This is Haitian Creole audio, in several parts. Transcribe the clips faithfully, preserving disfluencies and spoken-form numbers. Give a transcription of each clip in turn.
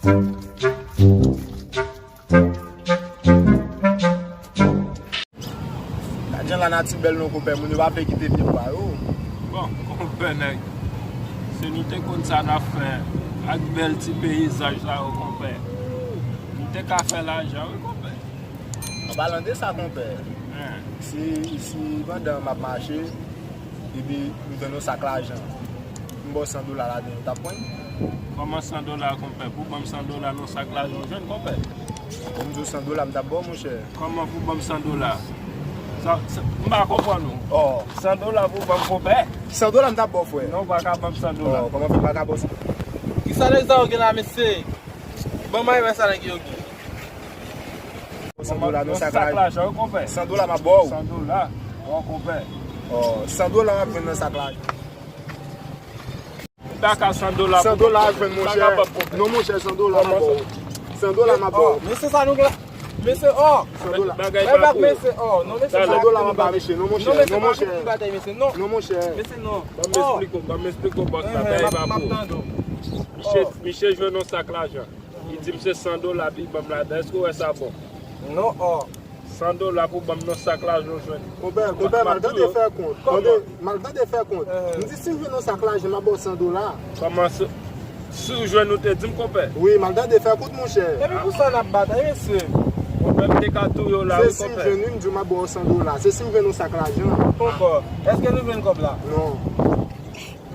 Gad jan lanati bèl non, konpè, moun yo pa vle kite vye bwa yo. Bon, konpè, nèg, si nou te konn sa n ap fè ak bèl ti peyizaj sa yo, konpè, nou te ka fè lajan, wi, konpè. An palan de sa, konpè, si, si pandan m ap mache, epi m jwenn yon sak lajan, m ba w san dola ladan, ou t ap pran l? Kòman san dola, konpè? Pou ban m san dola nan sak lajan w jwenn, konpè? Pou m di w san dola, m t ap ba w, monchè. Kòman pou ban m san dola? Sa, sa, m pa konprann ou. Oh. San dola pou ban m, konpè? San dola, m t ap ba w, frè. Non, ou pa ka ban m san dola. Oh, kòman fè m pa ka ba w san? Kisa nèg sa yo gen la, mesye? Ban m al wè sa nèg yo gen. San dola nan sak lajan, wi, konpè. San dola, m ap ba w. San dola. Oh, konpè. Oh, san dola, m ap jwenn nan sak lajan. M pa ka san dola. San dola a jwenn, monchè. Non, monchè, san dola m ap ba w. San dola m ap ba w. Mesye, sa nou gen la. Mesye, oh. San dola. Bagay pa pou ou. Mesye, oh. Non, mesye, san dola m ap ba mesye. Non, monchè. Non, monchè. Non, monchè. Mesye, non. Ban m esplike w, ban m esplike w, bòs la. Bagay pa pou ou. Misye, misye jwenn yon sak lajan. Li di m se san dola li ban m ladan. Èske w wè sa bon? Non, oh. San dola pou ban m nan sak lajan w jwenn. Konpè, konpè, m al tande fè kont. Tande, m al tande fè kont. M di si m jwenn yon sak lajan, m ap ba w san dola. Kòman si, si w jwenn ou te di m, konpè? Wi, m al tande fè kont, monchè. Epi pou sa n ap batay, mesye. Konpè, m te ka touye w la, wi, konpè. Se si m jwenn, wi, m di w m ap ba w san dola. Se si m jwenn yon sak lajan. Konpè, èske nou jwenn kòb la? Non.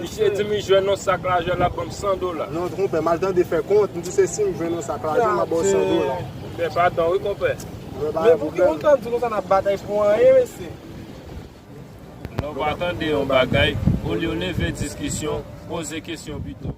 Misye di m li jwenn yon sak lajan, l ap ban m san dola. Non, konpè, m al tande fè kont, m di se si m jwenn yon sak lajan, m ap ba w san dola. Men pa tan, wi, konpè. Men pou ki kontan m di konsa n ap batay pou anyen, mesye? Lè w pa tande yon bagay, olye w leve diskisyon, poze kesyon pito.